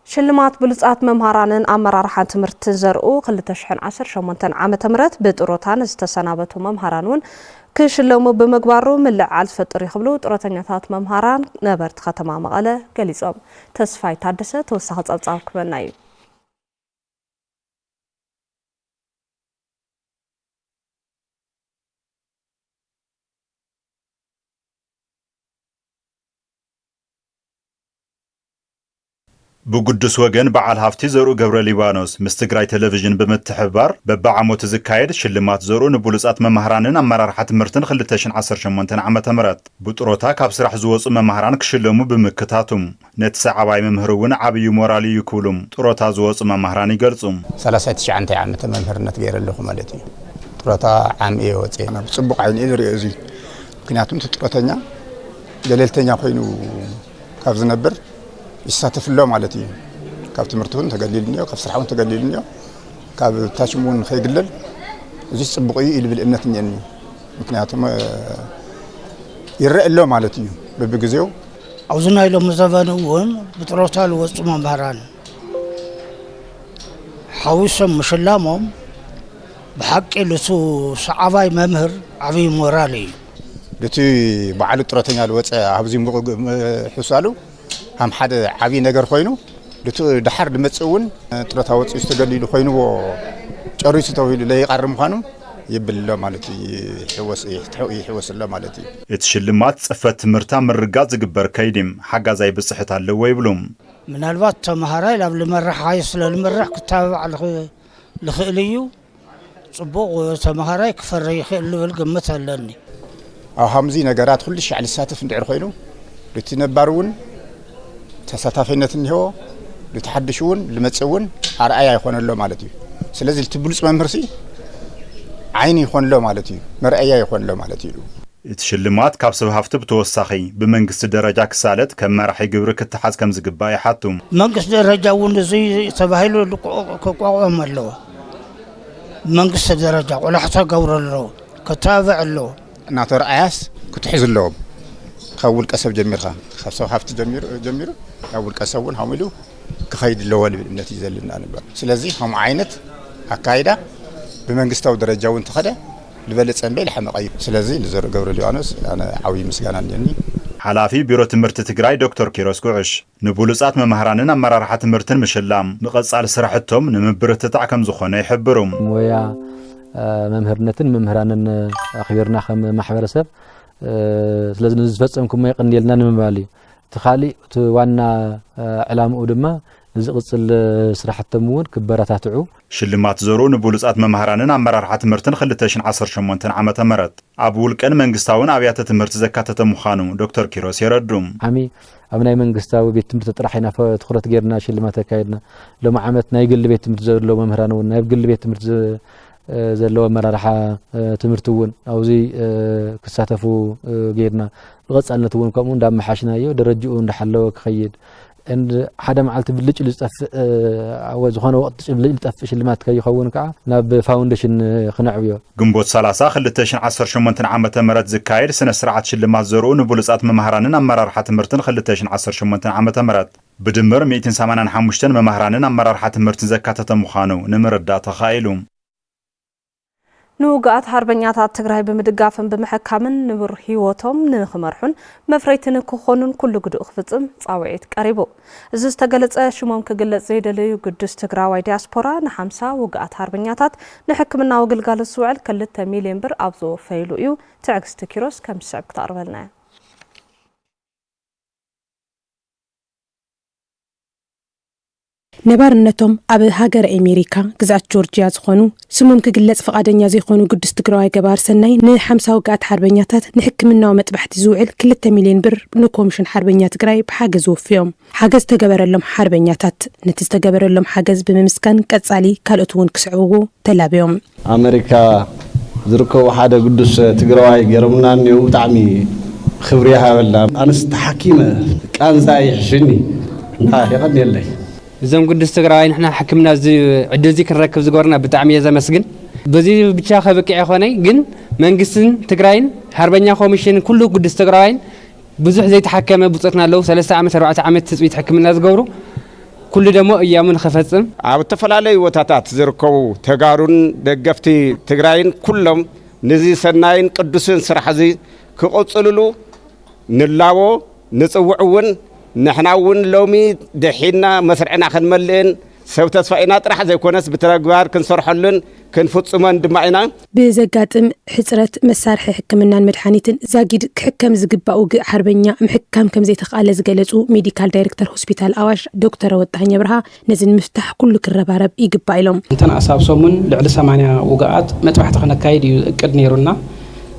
ሽልማት ብሉጻት መምሃራንን ኣመራርሓ ትምህርትን ዘርኡ ክልተ ሽሕን ዓሰርተ ሸሞንተን ዓመተ ምህረት ብጥሮታ ንዝተሰናበቱ መምሃራን እውን ክሽለሙ ብምግባሩ ምልዕዓል ዝፈጥር እዩ ክብሉ ጥሮተኛታት መምሃራን ነበርቲ ከተማ መቐለ ገሊጾም። ተስፋይ ታደሰ ተወሳኺ ጸብጻብ ክበና እዩ። ብግዱስ ወገን በዓል ሃፍቲ ዘርኡ ገብረ ሊባኖስ ምስ ትግራይ ቴሌቪዥን ብምትሕብባር በብዓመቱ ዝካየድ ሽልማት ዘርኡ ንብሉጻት መማህራንን ኣመራርሓ ትምህርትን ክልተ ሽሕን ዓሰርተ ሸሞንተን ዓመተ ምህረት ብጥሮታ ካብ ስራሕ ዝወፁ መማህራን ክሽለሙ ብምክታቱ ነቲ ሰዓባይ መምህር እውን ዓብዩ ሞራል እዩ ክብሉ ጥሮታ ዝወፁ መማህራን ይገልፁ። ሰላሳ ትሽዓተ ዓመተ መምህርነት ገይረ ኣለኹ ማለት እዩ። ጥሮታ ዓም እየ ወፅየ። ብፅቡቕ ዓይኒ እየ ዝሪኦ እዚ። ምክንያቱም እቲ ጥሮተኛ ገለልተኛ ኮይኑ ካብ ዝነብር ይሳተፍ ኣሎ ማለት እዩ። ካብ ትምህርቲ እውን ተገሊሉ እኒኦ፣ ካብ ስራሕ እውን ተገሊሉ እኒኦ፣ ካብ ታሽም እውን ከይግለል እዚ ፅቡቕ እዩ ኢልብል እምነት እኒአኒ። ምክንያቱም ይረአ ኣሎ ማለት እዩ። በብግዜው ኣብዚ ናይ ሎሚ ዘበን እውን ብጥሮታ ዝወፁ መምህራን ሓዊሶም ምሽላሞም ብሓቂ ልቱ ሰዓባይ መምህር ዓብዪ ሞራል እዩ። ልቲ በዓሉ ጥሮተኛ ዝወፀ ኣብዚ ምሕሳሉ ሃም ሓደ ዓብዪ ነገር ኮይኑ ልቲ ደሓር ዝመፅእ እውን ጥሮታ ወፂኡ ዝተገሊሉ ኮይንዎ ጨሪሱ ተባሂሉ ለይቃር ምዃኑ ይብል ኣሎ ማለት እዩ። ይሕወስ ኣሎ ማለት እዩ። እቲ ሽልማት ፅፈት ትምህርታ ምርጋፅ ዝግበር ከይዲ ሓጋዛይ ብፅሕት ኣለዎ ይብሉ። ምናልባት ተምሃራይ ላብ ልመርሕ ሃይ ስለ ልምርሕ ክታበባዕ ልኽእል እዩ። ፅቡቕ ተምሃራይ ክፈሪ ይኽእል ልብል ግምት ኣለኒ። ኣብ ሃምዚ ነገራት ኩሉ ሻዕ ልሳተፍ እንድዕር ኮይኑ ልቲ ነባር እውን ተሳታፊነት እኒሆ፣ ልቲ ሓድሽ እውን ልመፅእ እውን ኣርኣያ ይኾነሎ ማለት እዩ። ስለዚ ልቲ ብሉፅ መምህርሲ ዓይኒ ይኾንሎ ማለት እዩ፣ መርኣያ ይኾንሎ ማለት እዩ። እቲ ሽልማት ካብ ሰብ ሃፍቲ ብተወሳኺ ብመንግስቲ ደረጃ ክሳለጥ ከም መራሒ ግብሪ ክተሓዝ ከም ዝግባእ ይሓቱ። መንግስቲ ደረጃ እውን እዚ ተባሂሉ ክቋቋም ኣለዎ። መንግስቲ ደረጃ ቆላሕታ ገብሩ ኣለዎ፣ ክታበዕ ኣለዎ። እናተረኣያስ ክትሕዝ ኣለዎም። ካብ ውልቀ ሰብ ጀሚርካ ካብ ሰብ ሃፍቲ ጀሚሩ ናብ ውልቀ ሰብ እውን ሃሚሉ ክኸይድ ኣለዎ ልብል እምነት እዩ ዘለና ንበር። ስለዚ ከምኡ ዓይነት ኣካይዳ ብመንግስታዊ ደረጃ እውን ተኸደ ዝበለፀ እምበይ ልሓመቐ እዩ። ስለዚ ንዘርኡ ገብረ ሊባኖስ ኣነ ዓብዪ ምስጋና እኒአኒ። ሓላፊ ቢሮ ትምህርቲ ትግራይ ዶክተር ኪሮስ ጉዕሽ ንብሉጻት መማህራንን ኣመራርሓ ትምህርትን ምሽላም ንቐጻሊ ስራሕቶም ንምብርትታዕ ከም ዝኾነ ይሕብሩ። ሞያ መምህርነትን መምህራንን ኣኽቢርና ከም ማሕበረሰብ ስለዚ ንዝፈጸምኩሞ የቐንየልና ንምባል እዩ። እቲ ካሊእ እቲ ዋና ዕላምኡ ድማ ንዝቕጽል ስራሕቶም እውን ክበረታትዑ ሽልማት ዘርኡ ንብሉጻት መማህራንን ኣመራርሓ ትምህርትን ክልተ ሽሕን ዓሰርተ ሸሞንተን ዓመተ ምህረት ኣብ ውልቀን መንግስታውን ኣብያተ ትምህርቲ ዘካተተ ምዃኑ ዶክተር ኪሮስ የረዱ። ዓሚ ኣብ ናይ መንግስታዊ ቤት ትምህርቲ ጥራሕ ኢና ትኹረት ጌርና ሽልማት ኣካየድና። ሎም ዓመት ናይ ግሊ ቤት ትምህርቲ ዘለዎ መምህራን እውን ናይ ግሊ ቤት ትምህርቲ ዘለዎ ኣመራርሓ ትምህርቲ እውን ኣብዚ ክሳተፉ ጌርና። ብቐጻልነት እውን ከምኡ እንዳመሓሽናዮ ደረጅኡ እንዳሓለወ ክኸይድ and ሓደ መዓልቲ ብልጭ ዝጠፍእ ዝኾነ ወቕቲ ብልጭ ዝጠፍእ ሽልማት ከይኸውን ከዓ ናብ ፋውንዴሽን ክነዕብዮ። ግንቦት ሰላሳ ክልተ ሽሕን ዓሰርተ ሸሞንተን ዓመተ ምህረት ዝካየድ ስነ ስርዓት ሽልማት ዘርኡ ንብሉጻት መማህራንን ኣመራርሓ ትምህርትን ክልተ ሽሕን ዓሰርተ ሸሞንተን ዓመተ ምህረት ብድምር ሚእትን ሰማንያን ሓሙሽተን መማህራንን ኣመራርሓ ትምህርትን ዘካተተ ምዃኑ ንምርዳእ ተኻኢሉ። ንውጉኣት ሓርበኛታት ትግራይ ብምድጋፍን ብምሕካምን ንቡር ህይወቶም ንክመርሑን መፍረይቲ ንክኾኑን ኩሉ ግድኡ ክፍፅም ፃውዒት ቀሪቡ። እዚ ዝተገለፀ ሽሞም ክግለፅ ዘይደለዩ ግዱስ ትግራዋይ ዲያስፖራ ንሓምሳ ውጉኣት ሓርበኛታት ንሕክምናዊ ግልጋሎት ዝውዕል ክልተ ሚልዮን ብር ኣብ ዘወፈይሉ እዩ። ትዕግስቲ ኪሮስ ከም ዝስዕብ ክተቕርበልና እያ። ነባርነቶም ኣብ ሃገረ ኣሜሪካ ግዝኣት ጆርጅያ ዝኾኑ፣ ስሞም ክግለጽ ፍቓደኛ ዘይኮኑ ግዱስ ትግራዋይ ገባር ሰናይ ንሓምሳ ውግኣት ሓርበኛታት ንሕክምናዊ መጥባሕቲ ዝውዕል ክልተ ሚልዮን ብር ንኮሚሽን ሓርበኛ ትግራይ ብሓገዝ ወፍዮም። ሓገዝ ተገበረሎም ሓርበኛታት ነቲ ዝተገበረሎም ሓገዝ ብምምስጋን ቀጻሊ ካልኦት እውን ክስዕብዎ ተላብዮም። ኣመሪካ ዝርከቡ ሓደ ግዱስ ትግራዋይ ገይሮምና እኒው ብጣዕሚ ክብሪ ይሃበልና። ኣነስ ተሓኪመ ቃንዛ ይሕሽኒ እና የቐንየለይ። እዞም ግዱስ ትግራዋይ ንሕና ሕክምና እዚ ዕድል እዚ ክንረክብ ዝገበርና ብጣዕሚ እየ ዘመስግን። በዚ ብቻ ከብቅዕ ይኾነይ ግን መንግስትን ትግራይን ሓርበኛ ኮሚሽን ኩሉ ግዱስ ትግራዋይን ብዙሕ ዘይተሓከመ ብጾትና ኣለዉ። ሰለስተ ዓመት፣ ኣርባዕተ ዓመት ትጽቢት ሕክምና ዝገብሩ ኩሉ ደሞ እያሙ ንኸፈጽም። ኣብ እተፈላለዩ ቦታታት ዝርከቡ ተጋሩን ደገፍቲ ትግራይን ኩሎም ንዚ ሰናይን ቅዱስን ስራሕ እዚ ክቕጽልሉ ንላቦ፣ ንጽውዕ እውን። ንሕና እውን ሎሚ ደሒና መስርዕና ክንመልእን ሰብ ተስፋ ኢና ጥራሕ ዘይኮነስ ብተግባር ክንሰርሐሉን ክንፍጽሞን ድማ ኢና። ብዘጋጥም ሕጽረት መሳርሒ ሕክምናን መድሓኒትን ዛጊድ ክሕከም ዝግባእ ውግእ ሓርበኛ ምሕካም ከም ዘይተኽኣለ ዝገለጹ ሜዲካል ዳይሬክተር ሆስፒታል ኣዋሽ ዶክተር ወጣኝ ኣብርሃ ነዚ ንምፍታሕ ኩሉ ክረባረብ ይግባእ ኢሎም። እንተንኣስ ኣብ ሰሙን ልዕሊ ሰማንያ ውግኣት መጥባሕቲ ክነካይድ እዩ እቅድ ነይሩና።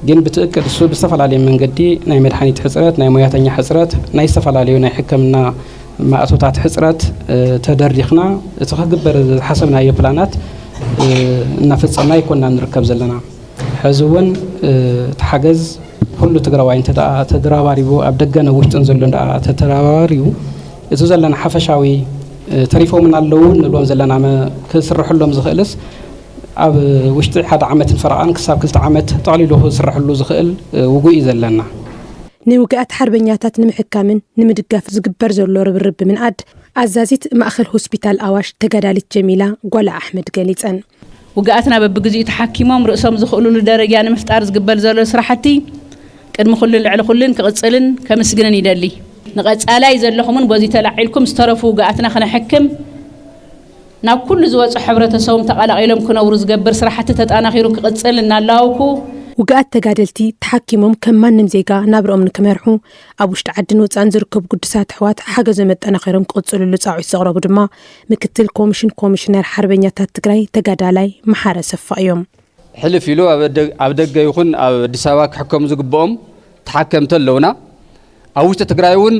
ግን ብቲ እቅድ እሱ ብዝተፈላለየ መንገዲ ናይ መድሓኒት ሕፅረት፣ ናይ ሞያተኛ ሕፅረት፣ ናይ ዝተፈላለዩ ናይ ሕክምና ማእቶታት ሕፅረት ተደሪኽና እቲ ክግበር ዝሓሰብናዮ ፕላናት እናፈፀምና ኣይኮንና ንርከብ ዘለና። ሕዚ እውን እቲ ሓገዝ ኩሉ ትግራዋይ እንተ ተደራባሪቡ ኣብ ደገን ኣብ ውሽጥን ዘሎ እንዳ ተተባባሪቡ እቲ ዘለና ሓፈሻዊ ተሪፎምና ኣለዉ ንብሎም ዘለና ክስርሕሎም ዝኽእልስ ኣብ ውሽጢ ሓደ ዓመትን ፈረቓን ክሳብ ክልተ ዓመት ጠቕሊሉ ክስርሕሉ ዝኽእል ውጉእ እዩ ዘለና። ንውግኣት ሓርበኛታት ንምሕካምን ንምድጋፍ ዝግበር ዘሎ ርብርብ ብምንኣድ ኣዛዚት ማእኸል ሆስፒታል ኣዋሽ ተጋዳሊት ጀሚላ ጓላ ኣሕመድ ገሊፀን። ውግኣትና በብግዚኡ ተሓኪሞም ርእሶም ዝኽእሉሉ ደረጃ ንምፍጣር ዝግበር ዘሎ ስራሕቲ ቅድሚ ኩሉን ልዕሊ ኩሉን ክቕፅልን ከምስግንን ይደሊ። ንቐፃላይ ዘለኹምን በዚ ተላዒልኩም ዝተረፉ ውግኣትና ክነሕክም ናብ ኩሉ ዝወፁ ሕብረተሰቦም ተቐላቒሎም ክነብሩ ዝገብር ስራሕቲ ተጣናኺሩ ክቕፅል እናላወኩ፣ ውግኣት ተጋደልቲ ተሓኪሞም ከም ማንም ዜጋ ናብርኦም ንክመርሑ ኣብ ውሽጢ ዓድን ወፃእን ዝርከቡ ግዱሳት ኣሕዋት ሓገዞም ኣጠናኺሮም ክቕፅልሉ ፃውዒት ዘቕረቡ ድማ ምክትል ኮሚሽን ኮሚሽነር ሓርበኛታት ትግራይ ተጋዳላይ መሓረ ሰፋ እዮም። ሕልፍ ኢሉ ኣብ ደገ ይኹን ኣብ ኣዲስ ኣበባ ክሕከሙ ዝግብኦም ተሓከምቲ ኣለውና። ኣብ ውሽጢ ትግራይ እውን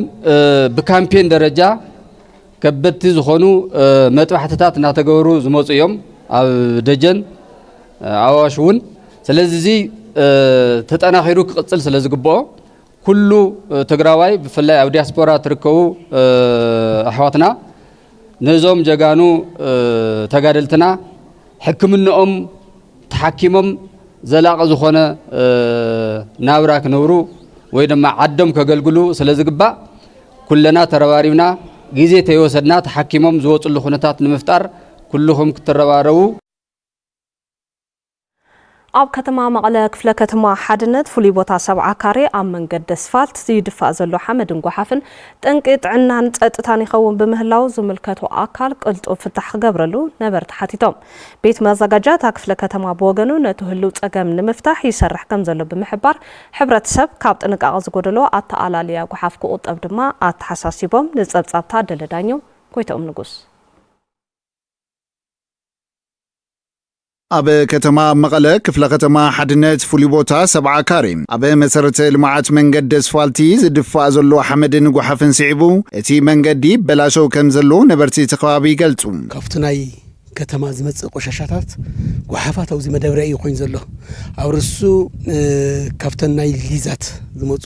ብካምፔን ደረጃ ከበድቲ ዝኾኑ መጥባሕትታት እናተገበሩ ዝመፁ እዮም። ኣብ ደጀን ኣዋሽ እውን። ስለዚ እዚ ተጠናኺሩ ክቕፅል ስለ ዝግብኦ ኩሉ ትግራዋይ ብፍላይ ኣብ ዲያስፖራ ትርከቡ ኣሕዋትና ነዞም ጀጋኑ ተጋደልትና ሕክምንኦም ተሓኪሞም ዘላቒ ዝኾነ ናብራ ክነብሩ ወይ ድማ ዓዶም ከገልግሉ ስለ ዝግባእ ኩለና ተረባሪብና ግዜ ተይወሰድና ተሓኪሞም ዝወፅሉ ኩነታት ንምፍጣር ኩልኹም ክትረባረቡ ኣብ ከተማ መቐለ ክፍለ ከተማ ሓድነት ፍሉይ ቦታ ሰብዓ ካሬ ኣብ መንገዲ ኣስፋልት ዝድፋእ ዘሎ ሓመድን ጓሓፍን ጠንቂ ጥዕናን ጸጥታን ይኸውን ብምህላው ዝምልከቶ ኣካል ቅልጡፍ ፍታሕ ክገብረሉ ነበርቲ ሓቲቶም። ቤት ማዘጋጃ እታ ክፍለ ከተማ ብወገኑ ነቲ ህልው ጸገም ንምፍታሕ ይሰርሕ ከም ዘሎ ብምሕባር ሕብረተሰብ ካብ ጥንቃቐ ዝጎደሎ ኣተኣላልያ ጓሓፍ ክቑጠብ ድማ ኣተሓሳሲቦም። ንጸብጻብ ታደለ ዳኘው፣ ጎይተኦም ንጉስ። ኣብ ከተማ መቐለ ክፍለ ከተማ ሓድነት ፍሉይ ቦታ ሰብዓ ካሬ ኣብ መሰረተ ልምዓት መንገዲ ኣስፋልቲ ዝድፋእ ዘሎ ሓመድን ጓሓፍን ስዒቡ እቲ መንገዲ ይበላሸው ከም ዘሎ ነበርቲ እቲ ከባቢ ይገልፁ። ካብቲ ናይ ከተማ ዝመፅእ ቆሻሻታት ጓሓፋት ኣብዚ መዳበርያ እዩ ኮይኑ ዘሎ። ኣብ ርሱ ካብተን ናይ ሊዛት ዝመፁ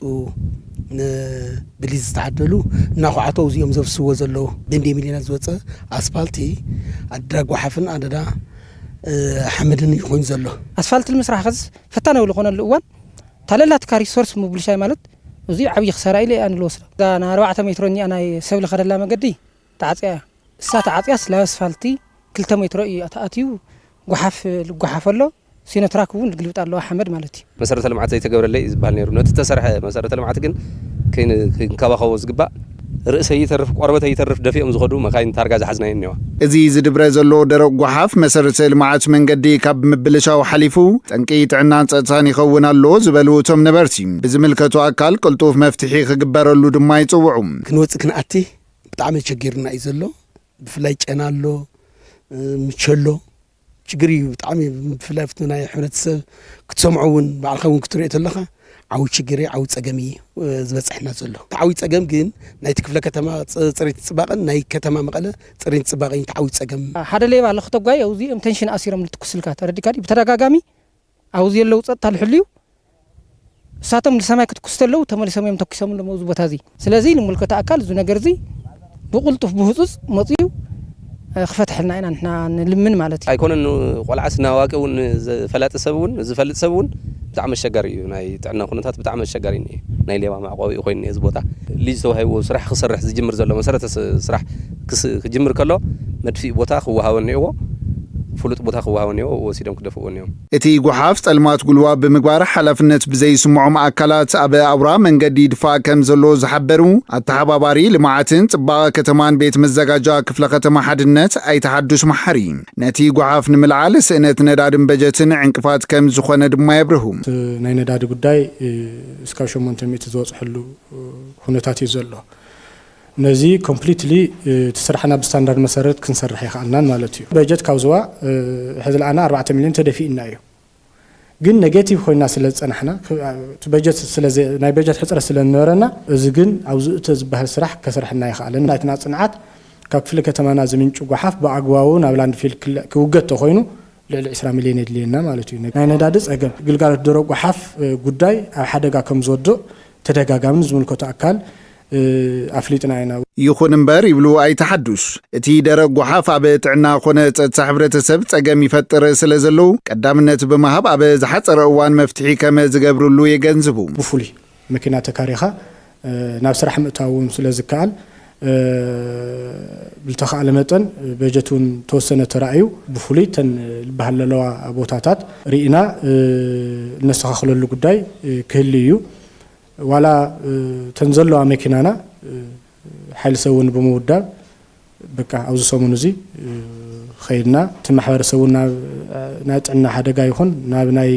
ብሊዝ ዝተዓደሉ እናኳዓተው እዚኦም ዘፍስዎ ዘለዉ። ብንዴ ሚሊዮናት ዝወፀ ኣስፋልቲ ኣደዳ ጓሓፍን ኣደዳ ሓመድን እዩ ኮይኑ ዘሎ። ኣስፋልት ንምስራሕ ከዝ ፈታናዊ ዝኾነሉ እዋን ታለላትካ ሪሶርስ ምብልሻይ ማለት እዚ ዓብዪ ክሳራ ኢለ እያ ንልወስዶ። እዛ ንኣርባዕተ ሜትሮ እኒኣ ናይ ሰብ ልኸደላ መገዲ ተዓፅያ እያ። እሳ ተዓፅያስ ላብ ኣስፋልቲ ክልተ ሜትሮ እዩ ተኣትዩ። ጓሓፍ ልጓሓፍ ኣሎ። ሲኖትራክ እውን ልግልብጥ ኣለዋ ሓመድ ማለት እዩ። መሰረተ ልምዓት ዘይተገብረለይ እዩ ዝበሃል ነይሩ። ነቲ ተሰርሐ መሰረተ ልምዓት ግን ክንከባኸቦ ዝግባእ ርእሰይ ይተርፍ ቆርበተይ ይተርፍ ደፊኦም ዝኸዱ መካይን ታርጋ ዝሓዝናየን እኒዋ። እዚ ዝድብረ ዘሎ ደረቕ ጓሓፍ መሰረተ ልምዓት መንገዲ ካብ ምብልሻው ሓሊፉ ጠንቂ ጥዕናን ፀጥታን ይኸውን ኣሎ ዝበሉ እቶም ነበርቲ ብዝምልከቶ ኣካል ቅልጡፍ መፍትሒ ክግበረሉ ድማ ይፅውዑ። ክንወፅእ ክንኣቲ ብጣዕሚ ተቸጊርና እዩ ዘሎ። ብፍላይ ጨና ኣሎ፣ ምቸሎ ችግር እዩ። ብጣዕሚ ብፍላይ ኣብቲ ናይ ሕብረተሰብ ክትሰምዖ እውን ባዕልኻ እውን ክትሪኦ ተለኻ ዓብዪ ችግር እዩ፣ ዓብዪ ፀገም እዩ ዝበፅሐና ዘሎ። እቲ ዓብዪ ፀገም ግን ናይቲ ክፍለ ከተማ ፅሬት ፅባቐን ናይ ከተማ መቐለ ፅሬት ፅባቐ እዩ እቲ ዓብዪ ፀገም። ሓደ ሌባ ኣሎ ክተጓይ ኣብዚ ቴንሽን ኣሲሮም ልትኩስልካ ተረዲካ ድዩ? ብተደጋጋሚ ኣብዚ ዘለዉ ጸጥታ ልሕልዩ እሳቶም ንሰማይ ክትኩስ ተለዉ ተመሊሶም እዮም ተኩሶም ኣለዉ ኣብዚ ቦታ እዚ። ስለዚ ንምልከቶ ኣካል እዚ ነገር እዚ ብቕልጡፍ ብህጹጽ መጽዩ ክፈትሐልና ኢና ንሕና ንልምን ማለት እዩ። ኣይኮነን ቆልዓስ ናዋቂ እውን ዝፈላጢ ሰብ እውን ዝፈልጥ ሰብ እውን ብጣዕሚ ኣሸጋሪ እዩ። ናይ ጥዕና ኩነታት ብጣዕሚ ኣሸጋሪ እዩ። ናይ ሌባ መዕቆቢ ኮይኑ እዚ ቦታ ሊዝ ተዋሂቡ ስራሕ ክሰርሕ ዝጅምር ዘሎ መሰረተ ስራሕ ክስ- ክጅምር ከሎ መድፍኢ ቦታ ክወሃቦ እኒኦዎ፣ ፍሉጥ ቦታ ክወሃቦ እኒኦዎ፣ ወሲዶም ክደፍእዎ እኒኦም። እቲ ጓሓፍ ጸልማት ጉልባብ ብምግባር ሓላፍነት ብዘይስምዖም ኣካላት ኣብ ኣውራ መንገዲ ይድፋእ ከም ዘሎ ዝሓበሩ ኣተሓባባሪ ልምዓትን ጽባቐ ከተማን ቤት መዘጋጃ ክፍለ ከተማ ሓድነት ኣይተ ሓዱሽ መሓሪ፣ ነቲ ጓሓፍ ንምልዓል ስእነት ነዳድን በጀትን ዕንቅፋት ከም ዝኾነ ድማ የብርሁ። ናይ ነዳዲ ጉዳይ እስካብ ሸሞንተ ሚእቲ ዝበፅሐሉ ኩነታት እዩ ዘሎ። ነዚ ኮምፕሊትሊ እቲ ስራሕና ብስታንዳርድ መሰረት ክንሰርሕ ይኽኣልናን ማለት እዩ። በጀት ካብ ዝዋ ሕዚ ለኣና ኣርባዕተ ሚልዮን ተደፊእና እዩ። ግን ኔጌቲቭ ኮይና ስለ ዝፀናሕና፣ እቲ በጀት ስለ ዘ- ናይ በጀት ሕፅረት ስለ ዝነበረና፣ እዚ ግን ኣብዚ እቲ ዝበሃል ስራሕ ከስርሐና ይኽኣልን። ናይትና ፅንዓት ካብ ክፍሊ ከተማና ዝምንጩ ጓሓፍ ብኣግባቡ ናብ ላንድፊል ክለ- ክውገድ ተኾይኑ ልዕሊ ዕስራ ሚልዮን የድልየና ማለት እዩ። ናይ ነዳዲ ፀገም፣ ግልጋሎት ደረቕ ጓሓፍ ጉዳይ ኣብ ሓደጋ ከም ዝወድቕ ተደጋጋሚ ንዝምልከቶ ኣካል ኣፍሊጥና ኢና። ይኹን እምበር ይብሉ ኣይተ ሓዱሽ፣ እቲ ደረቕ ጓሓፍ ኣብ ጥዕና ኮነ ጸጥታ ሕብረተሰብ ጸገም ይፈጥር ስለ ዘለዉ ቀዳምነት ብምሃብ ኣብ ዝሓጸረ እዋን መፍትሒ ከም ዝገብርሉ የገንዝቡ። ብፍሉይ መኪና ተካሪኻ ናብ ስራሕ ምእታው እውን ስለ ዝከኣል ብልተኻእለ መጠን በጀት እውን ተወሰነ ተራእዩ ብፍሉይ ተን ዝበሃል ዘለዋ ቦታታት ርኢና እነስተኻኽለሉ ጉዳይ ክህሉ እዩ። ዋላ ተን ዘለዋ መኪናና ሓይሊ ሰብ እውን ብምውዳብ በቃ ኣብዚ ሰሙን እዚ ኸይድና እቲ ማሕበረሰብ እውን ናብ ናይ ጥዕና ሓደጋ ይኹን ናብ ናይ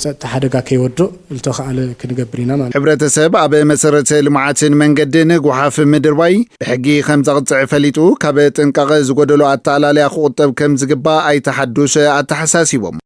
ጸጥታ ሓደጋ ከይወድቕ ዝተኻእለ ክንገብር ኢና ማለት። ሕብረተሰብ ኣብ መሰረተ ልምዓትን መንገድን ጓሓፍ ምድርባይ ብሕጊ ከም ዘቕፅዕ ፈሊጡ ካብ ጥንቃቐ ዝጎደሎ ኣተኣላልያ ክቑጠብ ከም ዝግባእ ኣይተ ሓዱሽ ኣተሓሳሲቦም።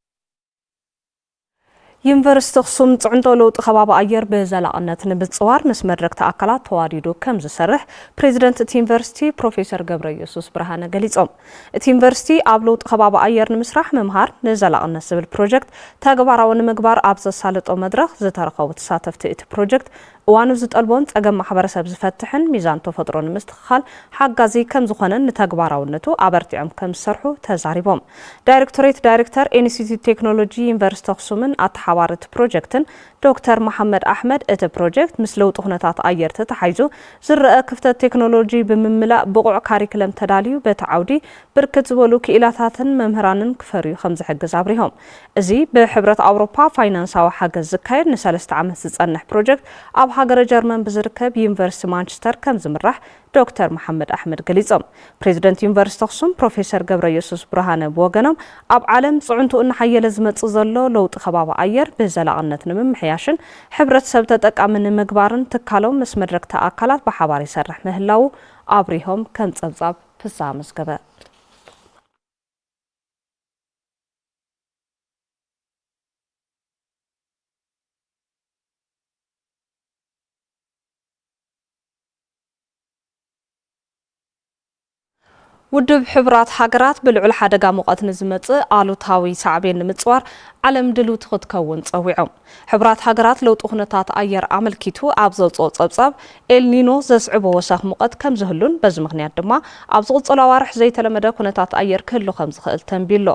ዩኒቨርሲቲ ኣኽሱም ፅዕንቶ ለውጢ ከባቢ ኣየር ብዘላቕነት ንምፅዋር ምስ መድረግቲ ኣካላት ተዋዲዱ ከም ዝሰርሕ ፕሬዚደንት እቲ ዩኒቨርሲቲ ፕሮፌሰር ገብረየሱስ ብርሃነ ገሊፆም። እቲ ዩኒቨርሲቲ ኣብ ለውጢ ከባቢ ኣየር ንምስራሕ ምምሃር ንዘላቕነት ዝብል ፕሮጀክት ተግባራዊ ንምግባር ኣብ ዘሳለጦ መድረኽ ዝተረኸቡ ተሳተፍቲ እቲ ፕሮጀክት እዋኑ ዝጠልቦን ፀገም ማሕበረሰብ ዝፈትሕን ሚዛን ተፈጥሮ ንምስትኽኻል ሓጋዚ ከምዝኾነን ንተግባራውነቱ ኣበርቲዖም ከምዝሰርሑ ተዛሪቦም። ዳይሬክቶሬት ዳይሬክተር ኢንስቲትዩት ቴክኖሎጂ ዩኒቨርሲቲ ኣኽሱምን ኣተሓባሪ እቲ ፕሮጀክትን ዶክተር መሓመድ ኣሕመድ እቲ ፕሮጀክት ምስ ለውጢ ኩነታት ኣየር ተተሓሒዙ ዝረኣ ክፍተት ቴክኖሎጂ ብምምላእ ብቑዕ ካሪክለም ተዳልዩ በቲ ዓውዲ ብርክት ዝበሉ ክኢላታትን መምህራንን ክፈርዩ ከምዝሕግዝ ኣብሪሆም። እዚ ብሕብረት ኣውሮፓ ፋይናንሳዊ ሓገዝ ዝካየድ ንሰለስተ ዓመት ዝፀንሕ ፕሮጀክት ኣብ ሃገረ ጀርመን ብዝርከብ ዩኒቨርሲቲ ማንቸስተር ከምዝምራሕ ዶክተር መሓመድ ኣሕመድ ገሊፆም። ፕሬዚደንት ዩኒቨርሲቲ ኣኽሱም ፕሮፌሰር ገብረየሱስ ብርሃነ ብወገኖም ኣብ ዓለም ፅዕንቱ እናሓየለ ዝመፅእ ዘሎ ለውጢ ከባቢ ኣየር ብዘላቕነት ንምምሕያሽን ሕብረተሰብ ተጠቃሚ ንምግባርን ትካሎም ምስ መድረግቲ ኣካላት ብሓባር ይሰርሕ ምህላዉ ኣብሪሆም። ከም ፀብፃብ ፍስሃ መዝገበ። ውድብ ሕቡራት ሃገራት ብልዑል ሓደጋ ሙቐት ንዝመጽእ ኣሉታዊ ሳዕቤን ንምጽዋር ዓለም ድልውቲ ክትከውን ጸዊዖም። ሕቡራት ሃገራት ለውጢ ኩነታት ኣየር ኣመልኪቱ ኣብ ዘውጽኦ ጸብጻብ ኤልኒኖ ዘስዕቦ ወሰኽ ሙቐት ከም ዝህሉን በዚ ምኽንያት ድማ ኣብ ዝቕጽሉ ኣዋርሕ ዘይተለመደ ኩነታት ኣየር ክህሉ ከም ዝኽእል ተንቢሎ።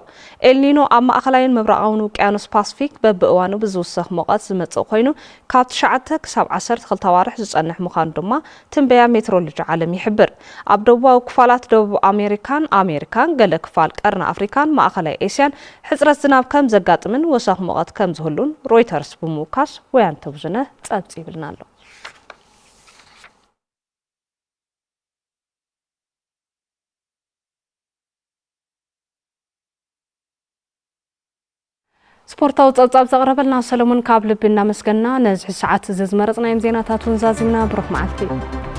ኤልኒኖ ኣብ ማእኸላይን ምብራቓውን ውቅያኖስ ፓስፊክ በብእዋኑ ብዝውሰኽ ሙቐት ዝመጽእ ኮይኑ ካብ ትሽዓተ ክሳብ ዓሰርተ ክልተ ኣዋርሕ ዝጸንሕ ምዃኑ ድማ ትንበያ ሜትሮሎጂ ዓለም ይሕብር። ኣብ ደቡባዊ ክፋላት ደቡብ ኣሜሪካን ኣሜሪካን፣ ገለ ክፋል ቀርኒ ኣፍሪካን ማእኸላይ ኤስያን ሕጽረት ዝናብ ከም ዘጋጥምን ወሰኽ ሙቐት ከም ዝህሉን ሮይተርስ ብምውካስ ወያንተ ብዙነህ ጸብጺብልና ኣሎ። ስፖርታዊ ጸብጻብ ዘቕረበልና ሰለሙን ካብ ልቢ እናመስገንና፣ ነዚ ሰዓት እዚ ዝመረጽናዮም ዜናታት እውን ዛዚምና። ብሩኽ መዓልቲ።